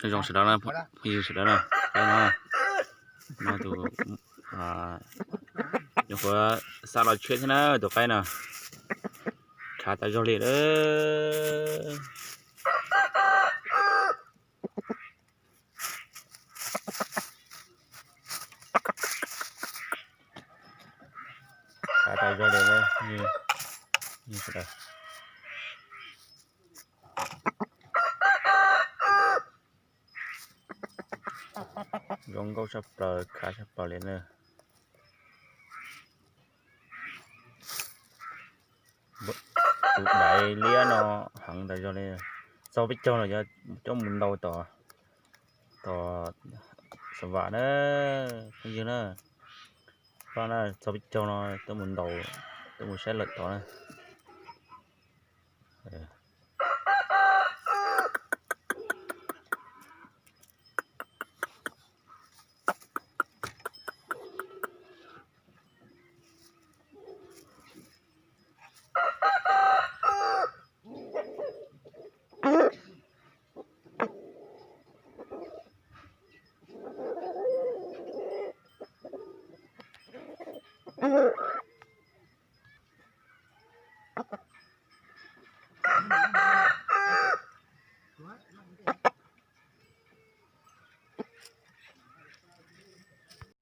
Zoo sawv daws na, phooj ywg sawv daws na, qaib no, no tus, nyuam qhuav xa los tshiab thiab na, tus qaib no khav tas zog li lawm. Khav tas zog li na, phooj ywg sawv daws. Zoo nkauj tshaj plaws, khav tshaj plaws li na. Tus daiv liab no heev tas zog li. Txog peb caug los yog coj mus ntaus tom, tom Xav Vam na, phooj ywg na. Pab na, txog peb caug no coj mus ntaus, coj mus saib lawm tod na.